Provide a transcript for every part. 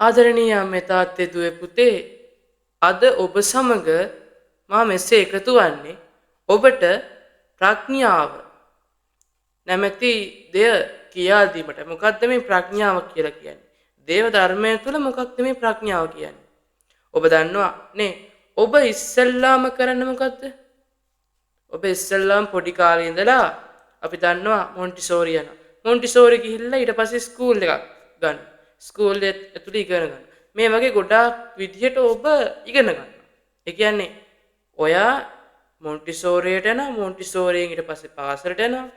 ආදරණීය අම්මේ තාත්තේ දුවේ පුතේ, අද ඔබ සමග මා මෙසේ එකතු වන්නේ ඔබට ප්‍රඥාව නැමැති දෙය කියා දීමට. මොකද්ද මේ ප්‍රඥාව කියලා කියන්නේ? දේව ධර්මය තුළ මොකක්ද මේ ප්‍රඥාව කියන්නේ? ඔබ දන්නවා නේ, ඔබ ඉස්සෙල්ලාම කරන්නේ මොකද්ද? ඔබ ඉස්සෙල්ලාම පොඩි කාලේ ඉඳලා අපි දන්නවා මොන්ටිසෝරි යනවා. මොන්ටිසෝරි ගිහිල්ලා ඊට පස්සේ ස්කූල් එකක් ගන්න. ස්කූල් එක ඇතුළේ ඉගෙන ගන්න. මේ වගේ ගොඩාක් විදිහට ඔබ ඉගෙන ගන්නවා. ඒ කියන්නේ ඔයා මොන්ටිසෝරියට යනවා, මොන්ටිසෝරියෙන් ඊට පස්සේ පාසලට යනවා.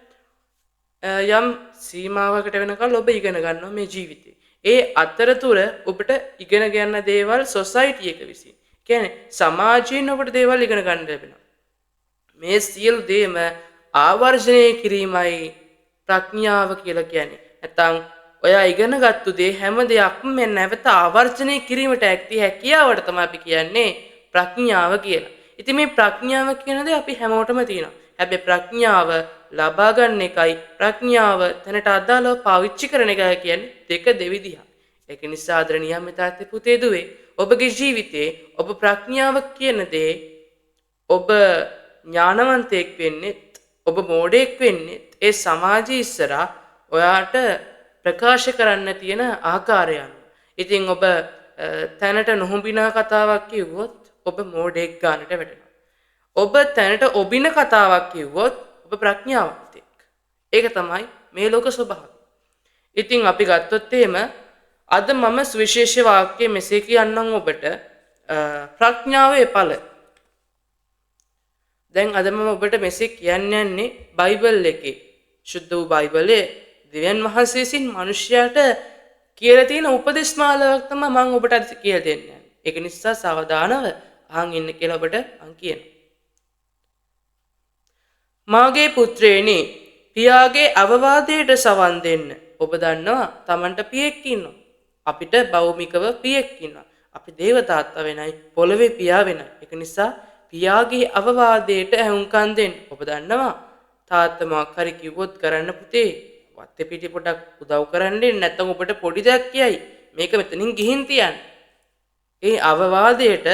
යම් සීමාවකට වෙනකල් ඔබ ඉගෙන ගන්නවා මේ ජීවිතේ. ඒ අතරතුර ඔබට ඉගෙන ගන්න දේවල් සොසයිටි එක විසින්, කියන්නේ සමාජයෙන් ඔබට දේවල් ඉගෙන ගන්න ලැබෙනවා. මේ සියලු දේම ආවර්ජනය කිරීමයි ප්‍රඥාව කියලා කියන්නේ. නැත්තම් ඔයා ඉගෙනගත්තු දේ හැම දෙයක්ම මේ නැවත ආවර්ජනය කිරීමට ඇති හැකියාවට තමයි අපි කියන්නේ ප්‍රඥාව කියලා. ඉතින් මේ ප්‍රඥාව කියන දේ අපි හැමෝටම තියෙනවා. හැබැයි ප්‍රඥාව ලබා ගන්න එකයි ප්‍රඥාව තැනට අදාළව පාවිච්චි කරන එකයි කියන්නේ දෙක දෙවිදිහක්. ඒක නිසා ආදරණීය අම්මේ තාත්තේ පුතේ දුවේ, ඔබගේ ජීවිතේ ඔබ ප්‍රඥාව කියන දේ ඔබ ඥානවන්තයෙක් වෙන්නෙත් ඔබ මෝඩයෙක් වෙන්නෙත් ඒ සමාජය ඉස්සරහා ඔයාට ප්‍රකාශ කරන්න තියෙන ආකාරය අනුව. ඉතින් ඔබ තැනට නොහොඹින කතාවක් කිව්වොත් ඔබ මෝඩයෙක් ගානට වැටෙනවා. ඔබ තැනට ඔබින කතාවක් කිව්වොත් ඔබ ප්‍රඥාවන්තයෙක්. ඒක තමයි මේ ලෝක ස්වභාවය. ඉතින් අපි ගත්තොත් එහෙම අද මම සුවිශේෂ වාක්‍ය මෙසේ කියන්නම් ඔබට, ප්‍රඥාවේ ඵල. දැන් අද මම ඔබට මෙසේ කියන්න යන්නේ බයිබල් එකේ, ශුද්ධ වූ බයිබලයේ දෙවියන් වහන්සේ විසින් මනුෂ්‍යයාට කියලා තියෙන උපදෙස් මාලාවක් තමයි මම ඔබට අද කියලා දෙන්න යන්නේ. ඒක නිසා සාවධානව අහන් ඉන්න කියලා ඔබට මං කියනවා. මාගේ පුත්‍රයනි, පියාගේ අවවාදයට සවන් දෙන්න. ඔබ දන්නවා තමන්ට පියෙක් ඉන්නවා. අපිට භෞමිකව පියෙක් ඉන්නවා. අපි දේව තාත්තා වෙනයි, පොළවේ පියා වෙනයි. ඒක නිසා පියාගේ අවවාදයට ඇහුම්කන් දෙන්න. ඔබ දන්නවා තාත්තා මොකක් හරි කිව්වොත් කරන්න පුතේ, වත්තේ පිටි පොඩක් උදව් කරන්න එන්න, නැත්නම් ඔබට පොඩි දෙයක් කියයි, මේක මෙතනින් ගිහින් තියන්න. ඒ අවවාදයට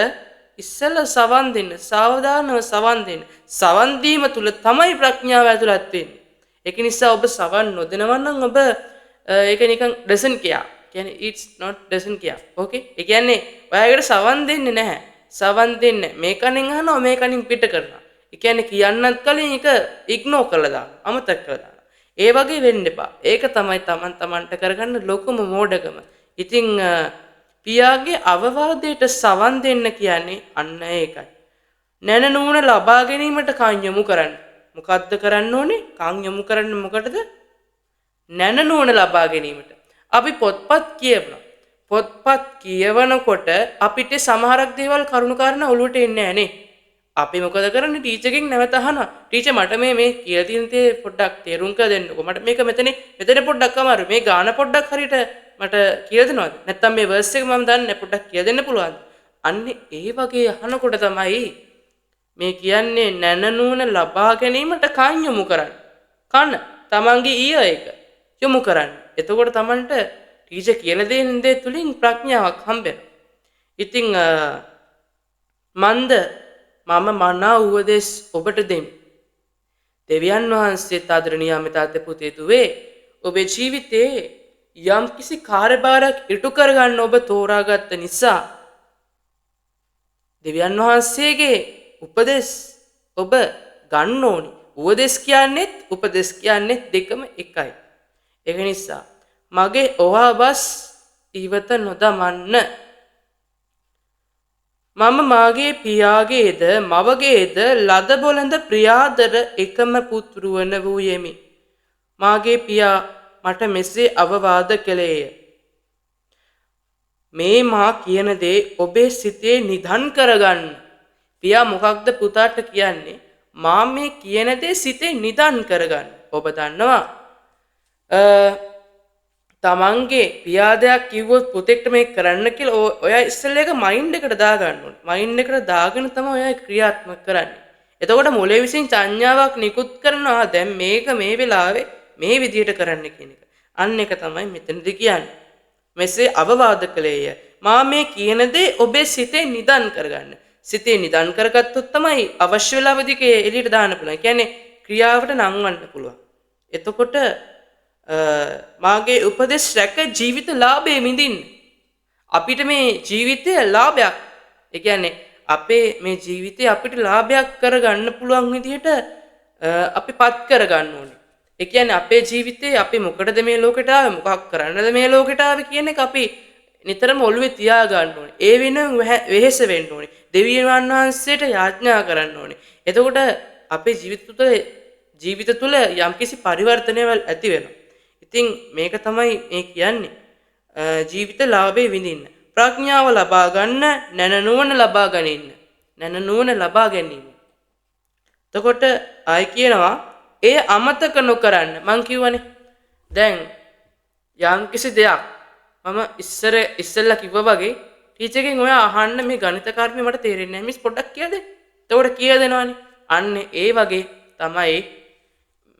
ඉස්සෙල්ලා සවන් දෙන්න, සාවධානව සවන් දෙන්න. සවන් දීම තුල තමයි ප්‍රඥාව ඇතුළත් වෙන්නේ. ඒක නිසා ඔබ සවන් නොදෙනවා නම් ඔබ ඒක නිකන් doesn't care. කියන්නේ it's not doesn't care. Okay? ඒ කියන්නේ ඔයා ඒකට සවන් දෙන්නේ නැහැ. සවන් දෙන්නේ මේ කණෙන් අහනවා, මේ කණින් පිට කරනවා. ඒ කියන්නේ කියන්නත් කලින් ඒක ඉග්නෝර් කරලා දානවා, අමතක කරලා දානවා. ඒ වගේ වෙන්න එපා. ඒක තමයි තමන් තමන්ට කරගන්න ලොකුම මෝඩකම. ඉතින් පියාගේ අවවාදයට සවන් දෙන්න කියන්නේ අන්න ඒකයි. නැන නුවණ ලබා ගැනීමට කන් යොමු කරන්න. මොකද්ද කරන්න ඕනේ? කන් යොමු කරන්න මොකටද? නැන නුවණ ලබා ගැනීමට. අපි පොත්පත් කියවනවා. පොත්පත් කියවනකොට අපිට සමහරක් දේවල් කරුණු කාරණා ඔලුවට එන්නේ නෑ නේ. අපි මොකද කරන්නේ? ටීචර්ගෙන් නැවත අහනවා. ටීචර් මට මේ කියලා තියෙන දේ පොඩ්ඩක් තේරුම් කරලා දෙන්නකෝ. මට මේක මෙතන පොඩ්ඩක් අමාරුයි. මේ ගාන පොඩ්ඩක් හරියට මට කියලා දෙනවද? නැත්තම් මේ වර්ස් එක මම දන්නේ නෑ, පොඩ්ඩක් කියලා දෙන්න පුළුවන්ද? අන්න ඒ වගේ අහනකොට තමයි මේ කියන්නේ නැන නුවණ ලබා ගැනීමට කන් යොමු කරන්න. කන තමන්ගේ ඊය එක යොමු කරන්න. එතකොට තමන්ට ටීචර් කියලා දෙන දේ තුලින් ප්‍රඥාවක් හම්බෙනවා. ඉතින් මන්ද මම මනා උපදෙස් ඔබට දෙමි. දෙවියන් වහන්සේත් ආදරණීය අම්මේ තාත්තේ පුතේ දුවේ, ඔබේ ජීවිතේ යම් කිසි කාර්යභාරයක් ඉටු කරගන්න ඔබ තෝරාගත්ත නිසා දෙවියන් වහන්සේගේ උපදෙස් ඔබ ගන්න ඕනි. උපදෙස් කියන්නේත් උපදෙස් කියන්නේත් දෙකම එකයි. ඒක නිසා මගේ ඔවාබස් ඉවත නොදමන්න. මම මාගේ පියාගේද මවගේද ලද බොළඳ ප්‍රියාදර එකම පුත්රුවන වූයෙමි. මාගේ පියා මට මෙසේ අවවාද කළේය. මේ මා කියන දේ ඔබේ සිතේ නිධන් කරගන්න. පියා මොකක්ද පුතාට කියන්නේ? මා මේ කියන දේ සිතේ නිධන් කරගන්න. ඔබ දන්නවා තමන්ගේ පියා දෙයක් කිව්වොත් පුතෙක්ට මේක කරන්න කියලා ඔයා ඉස්සෙල්ලා ඒක මයින්ඩ් එකට දාගන්න ඕනේ. මයින්ඩ් එකට දාගෙන තමයි ඔයා ක්‍රියාත්මක කරන්නේ. එතකොට මොලේ විසින් සංඥාවක් නිකුත් කරනවා, දැන් මේක මේ වෙලාවේ මේ විදිහට කරන්න කියන එක. අන්න ඒක තමයි මෙතනදී කියන්නේ. මෙසේ අවවාද කළේය. මා මේ කියන දේ ඔබේ සිතේ නිදන් කරගන්න. සිතේ නිදන් කරගත්තොත් තමයි අවශ්‍ය වෙලාවෙදී ඒක එළියට දාන්න පුළුවන්. ඒ කියන්නේ ක්‍රියාවට නංවන්න පුළුවන්. එතකොට මාගේ උපදෙස් රැක ජීවිත ලාභය විඳින්න. අපිට මේ ජීවිතය ලාභයක්. ඒ කියන්නේ අපේ මේ ජීවිතය අපිට ලාභයක් කරගන්න පුළුවන් විදිහට අපි පත් කරගන්න ඕනේ. ඒ කියන්නේ අපේ ජීවිතේ අපි මොකටද මේ ලෝකෙට ආවේ, මොකක් කරන්නද මේ ලෝකෙට ආවේ කියන එක අපි නිතරම ඔළුවේ තියා ගන්න ඕනේ. ඒ වෙනුවෙන් වෙහෙස වෙන්න ඕනේ. දෙවියන් වහන්සේට යාඥා කරන්න ඕනේ. එතකොට අපේ ජීවිත තුළ යම්කිසි පරිවර්තනයක් ඇති වෙනවා. ඉතින් මේක තමයි මේ කියන්නේ. ජීවිත ලාභේ විඳින්න. ප්‍රඥාව ලබා ගන්න, නැන නුවණ ලබා ගනින්න. නැන නුවණ ලබා ගැනීම. එතකොට ආයි කියනවා එය අමතක නොකරන්න. මං කිව්වනේ. දැන් යම්කිසි දෙයක් මම ඉස්සෙල්ලා කිව්වා වගේ ටීචර් එකෙන් ඔයා අහන්න මේ ගණිත කර්මය මට තේරෙන්නේ නැහැ මිස් පොඩ්ඩක් කියලා දෙන්න. එතකොට කියලා දෙනවනේ. අන්න ඒ වගේ තමයි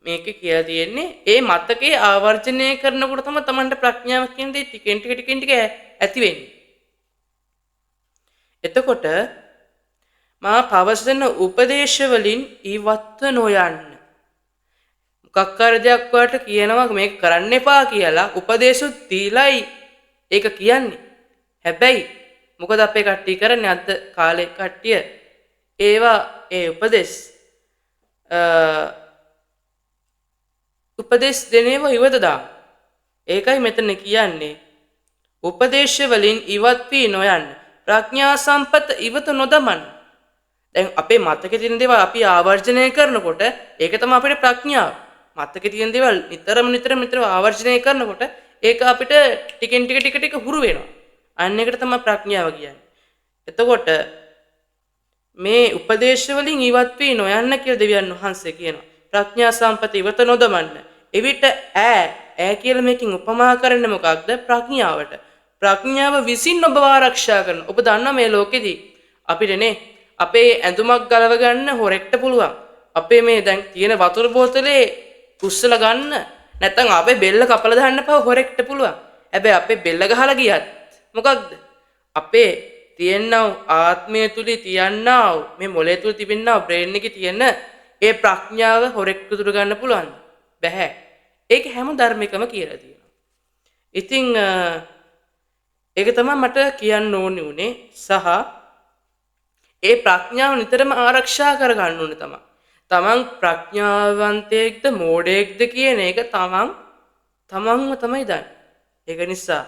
මේකේ කියලා තියෙන්නේ. ඒ මතකේ ආවර්ජනය කරනකොට තමයි Tamanට ප්‍රඥාව කියන දේ ටිකෙන් ටික ටිකෙන් ටික ඇති වෙන්නේ. එතකොට මා පවසන උපදේශ වලින් ඉවත්ව නොයන්න. මොකක් හරි දෙයක් ඔයාලට කියනවා මේක කරන්න එපා කියලා උපදේශුත් දීලයි ඒක කියන්නේ. හැබැයි මොකද අපේ කට්ටිය කරන්නේ අද කාලේ කට්ටිය ඒවා ඒ උපදේශ දෙන ඒවා ඉවත දාන. ඒකයි මෙතන කියන්නේ. උපදේශ වලින් ඉවත් වී නොයන්න. ප්‍රඥා සම්පත ඉවත නොදමන්න. දැන් අපේ මතකේ තියෙන දේවල් අපි ආවර්ජනය කරනකොට ඒක තමයි අපේ ප්‍රඥාව. මතකේ තියෙන දේවල් නිතරම නිතරම නිතරම ආවර්ජනය කරනකොට ඒක අපිට ටිකෙන් ටික ටික ටික හුරු වෙනවා. අන්න ඒකට තමයි ප්‍රඥාව කියන්නේ. එතකොට මේ උපදේශ වලින් ඉවත් වී නොයන්න කියලා දෙවියන් වහන්සේ කියනවා. ප්‍රඥා සම්පත ඉවත නොදමන්න. එවිට ඈ කියලා මේකෙන් උපමා කරන්නේ මොකක්ද? ප්‍රඥාවට. ප්‍රඥාව විසින් ඔබව ආරක්ෂා කරන. ඔබ දන්නා මේ ලෝකෙදී අපිට නේ අපේ ඇඳුමක් ගලව ගන්න හොරෙක්ට පුළුවන්. අපේ මේ දැන් තියෙන වතුර බෝතලේ උස්සලා ගන්න නැත්නම් අපේ බෙල්ල කපලා දාන්න පව හොරෙක්ට පුළුවන්. හැබැයි අපේ බෙල්ල ගහලා ගියත් මොකක්ද? අපේ තියෙනව ආත්මය තුලේ තියන්නා වූ මේ මොලේ තුල තිබෙනා වූ බ්‍රේන් එකේ තියෙන ඒ ප්‍රඥාව හොරෙක්ට තුර ගන්න පුළුවන්ද? බැහැ. ඒක හැම ධර්මයකම කියලා තියෙනවා. ඉතින් ඒක තමයි මට කියන්න ඕනේ උනේ. සහ ඒ ප්‍රඥාව නිතරම ආරක්ෂා කරගන්න ඕනේ තමයි. තමන් ප්‍රඥාවන්තයෙක්ද මෝඩයෙක්ද කියන එක තමන්ව තමයි දන්නේ. ඒක නිසා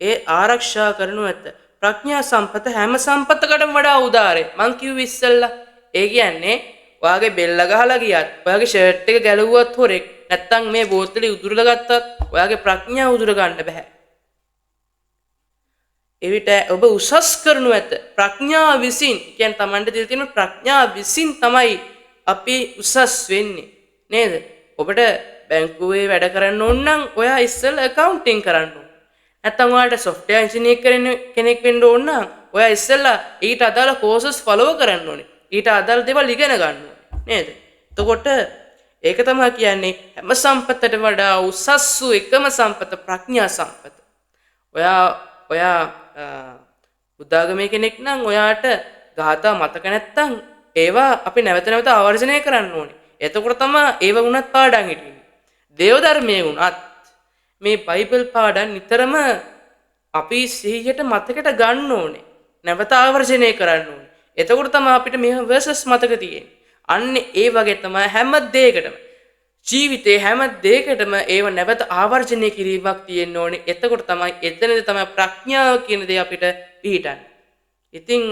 ඒ ආරක්ෂා කරනු ඇත. ප්‍රඥා සම්පත හැම සම්පතකටම වඩා උදාරයි. මං කිව්වේ ඉස්සෙල්ලා. ඒ කියන්නේ ඔයාගේ බෙල්ල ගහලා ගියත්, ඔයාගේ ෂර්ට් එක ගැලවුවත් හොරෙක්, නැත්තම් මේ බෝතලේ උදුරලා ගත්තත් ඔයාගේ ප්‍රඥාව උදුර ගන්න බෑ. එවිට ඔබ උසස් කරනු ඇත. ප්‍රඥාව විසින්, කියන්නේ Tamanට දීලා තියෙන ප්‍රඥාව විසින් තමයි අපි උසස් වෙන්නේ. නේද? ඔබට බැංකුවේ වැඩ කරන්න ඕන නම් ඔයා ඉස්සෙල්ලා ඇකවුන්ටිං කරන්න ඕන. නැත්තම් ඔයාට සොෆ්ට්වෙයාර් ඉංජිනේර් කෙනෙක් වෙන්න ඕන නම් ඔයා ඉස්සෙල්ලා ඊට අදාළ කෝසස් ෆලෝ කරන්න ඕනේ. ඊට අදාළ දේවල් ඉගෙන ගන්න ඕනේ. නේද? එතකොට ඒක තමයි කියන්නේ හැම සම්පතට වඩා උසස් වූ එකම සම්පත ප්‍රඥා සම්පත. ඔයා බුද්ධාගමේ කෙනෙක් නම් ඔයාට ගාථා මතක නැත්තම් ඒවා අපි නැවත නැවත ආවර්ජනය කරන්න ඕනේ. එතකොට තමයි ඒව වුණත් පාඩම් හිටින්නේ. දේව ධර්මයේ වුණත් මේ බයිබල් පාඩම් නිතරම අපි සිහියට මතකට ගන්න ඕනේ. නැවත ආවර්ජනය කරන්න ඕනේ. එතකොට තමයි අපිට මේ වර්සස් මතක තියෙන්නේ. අන්න ඒ වගේ තමයි හැම දෙයකටම ජීවිතේ හැම දෙයකටම ඒව නැවත ආවර්ජනය කිරීමක් තියෙන්න ඕනේ. එතකොට තමයි එතනදී තමයි ප්‍රඥාව කියන දේ අපිට පිහිටන්නේ. ඉතින්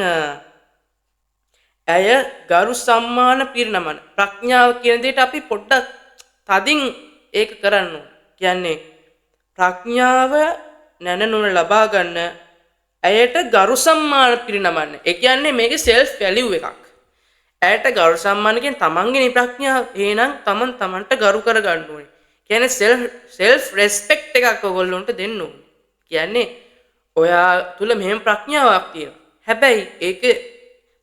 ඇය ගරු සම්මාන පිරිනමන ප්‍රඥාව කියන දෙයට අපි පොඩ්ඩක් තදින් ඒක කරන්න ඕනේ. කියන්නේ ප්‍රඥාව නැන නුවණ ලබා ගන්න ඇයට ගරු සම්මාන පිරිනමන්න. ඒ කියන්නේ මේකේ සෙල්ෆ් වැලියු එකක්. ඇයට ගරු සම්මාන කියන්නේ තමන්ගේ ප්‍රඥාව. එහෙනම් තමන් තමන්ට ගරු කරගන්න ඕනේ. කියන්නේ සෙල්ෆ් රෙස්පෙක්ට් එකක් ඔයගොල්ලන්ට දෙන්න ඕනේ. කියන්නේ ඔයා තුල මෙහෙම ප්‍රඥාවක් තියෙනවා. හැබැයි ඒක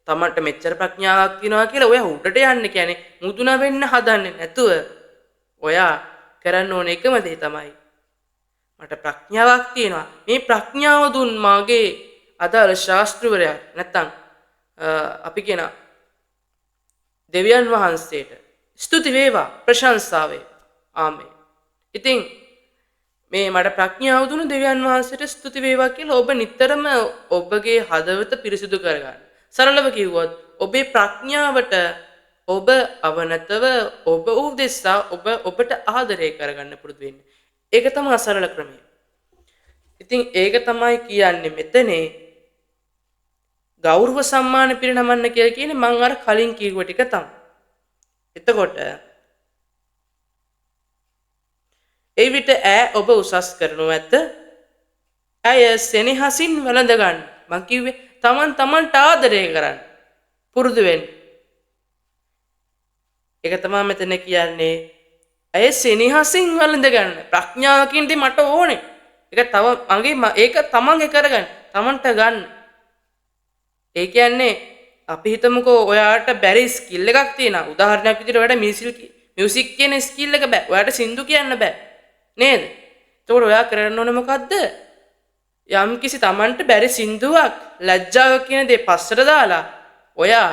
තමන්ට මෙච්චර ප්‍රඥාවක් තියෙනවා කියලා ඔයා උඩට යන්න කියන්නේ මුදුන වෙන්න හදන්නේ නැතුව ඔයා කරන්න ඕන එකම දේ තමයි මට ප්‍රඥාවක් තියෙනවා. මේ ප්‍රඥාව දුන් මාගේ අදාළ ශාස්ත්‍රවරයා නැත්තම් අපි කියන දෙවියන් වහන්සේට ස්තුති වේවා, ප්‍රශංසා වේවා. ආමේන්. ඉතින් මේ මට ප්‍රඥාව දුන්නු දෙවියන් වහන්සේට ස්තුති වේවා කියලා ඔබ නිතරම ඔබගේ හදවත පිරිසිදු කරගන්න. සරලව කිව්වොත් ඔබේ ප්‍රඥාවට ඔබ අවනතව ඔබ උදෙසා ඔබ ඔබට ආදරය කරගන්න පුරුදු වෙන්න. ඒක තමයි සරල ක්‍රමය. ඉතින් ඒක තමයි කියන්නේ මෙතනේ ගෞරව සම්මාන පිරිනමන්න කියලා කියන්නේ මං අර කලින් කිව්ව ටික තමයි. එතකොට ඒ විට ඈ ඔබ උසස් කරනු ඇත. ඇය සෙනෙහසින් වැළඳ ගන්න. මං කිව්වේ තමන් තමන්ට ආදරය කරන්න පුරුදු වෙන්න. ඒක තමයි මෙතන කියන්නේ. ඇය සෙනෙහසින් වැළඳ ගන්න. ප්‍රඥාව කියන දේ මට ඕනේ. ඒක තව මගේ ඒක තමන්ගේ කරගන්න. තමන්ට ගන්න. ඒ කියන්නේ අපි හිතමුකෝ ඔයාට බැරි ස්කිල් එකක් තියෙනවා. උදාහරණයක් විදිහට ඔයාට මියුසික් කියන ස්කිල් එක බෑ. ඔයාට සින්දු කියන්න බෑ. නේද? එතකොට ඔයා කරන්න ඕනේ මොකද්ද? යම්කිසි තමන්ට බැරි සින්දුවක් ලැජ්ජාව කියන දේ පස්සට දාලා ඔයා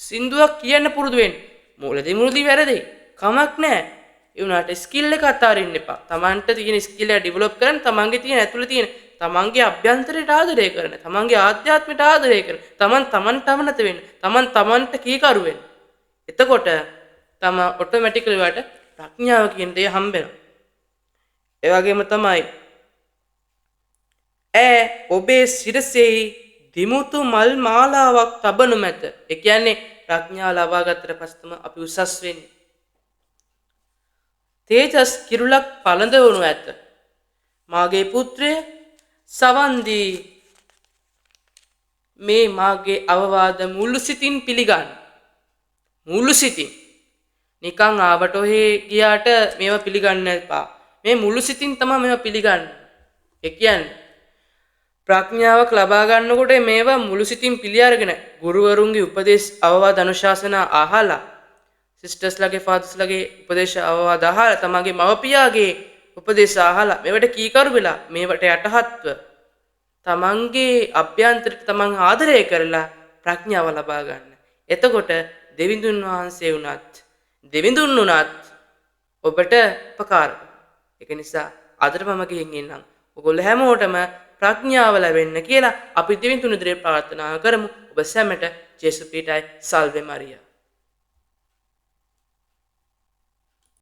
සින්දුවක් කියන්න පුරුදු වෙන්න. මුලදී මුලදී වැරදි. කමක් නෑ. ඒ වුණාට ස්කිල් එක අතාරින්න එපා. තමන්ට තියෙන ස්කිල් එක ඩෙවලොප් කරන් තමන්ගේ තියෙන ඇතුළේ තියෙන තමන්ගේ අභ්‍යන්තරයට ආදරය කරන, තමන්ගේ ආධ්‍යාත්මයට ආදරය කරන, තමන් තමන්ට අවනත වෙන්න, තමන් තමන්ට කීකරු වෙන්න. එතකොට තම ඔටෝමැටිකලි ඔයාට ප්‍රඥාව කියන දේ හම්බ වෙනවා. ඒ වගේම තමයි ඈ ඔබේ සිරසෙහි දිමුතු මල් මාලාවක් තබනු මැත. ඒ කියන්නේ ප්‍රඥාව ලබා ගත්තට පස්සේ තමයි අපි උසස් වෙන්නේ. තේජස් කිරුළක් පළඳවනු ඇත. මාගේ පුත්‍රය සවන් දී මේ මාගේ අවවාද මුළු සිතින් පිළිගන්න. මුළු සිතින්. නිකන් ආවට ඔහේ ගියාට මේවා පිළිගන්න එපා. මේ මුළු සිතින් තමයි මේවා පිළිගන්නේ. ඒ කියන්නේ ප්‍රඥාවක් ලබා ගන්නකොට මේවා මුළු සිතින් පිළි අරගෙන ගුරුවරුන්ගේ උපදේශ අවවාද අනුශාසනා අහලා, සිස්ටර්ස්ලාගේ ෆාදර්ස්ලාගේ උපදේශ අවවාද අහලා, තමන්ගේ මව්පියාගේ උපදේශ අහලා මේවට කීකරු වෙලා මේවට යටහත්ව තමන්ගේ අභ්‍යන්තරයට තමන් ආදරය කරලා ප්‍රඥාව ලබා ගන්න. එතකොට දෙවිඳුන් වහන්සේ වුණත් දෙවිඳුන් වුණත් ඔබට උපකාර කරනවා. ඒක නිසා අදට මම ගිහින් ඉන්නම්. ඔයගොල්ලෝ හැමෝටම ප්‍රඥාව ලැබෙන්න කියලා අපි දෙවිඳුන් ඉදිරියේ ප්‍රාර්ථනා කරමු. ඔබ සැමට ජේසු පිහිටයි. සල්වේ මරියා.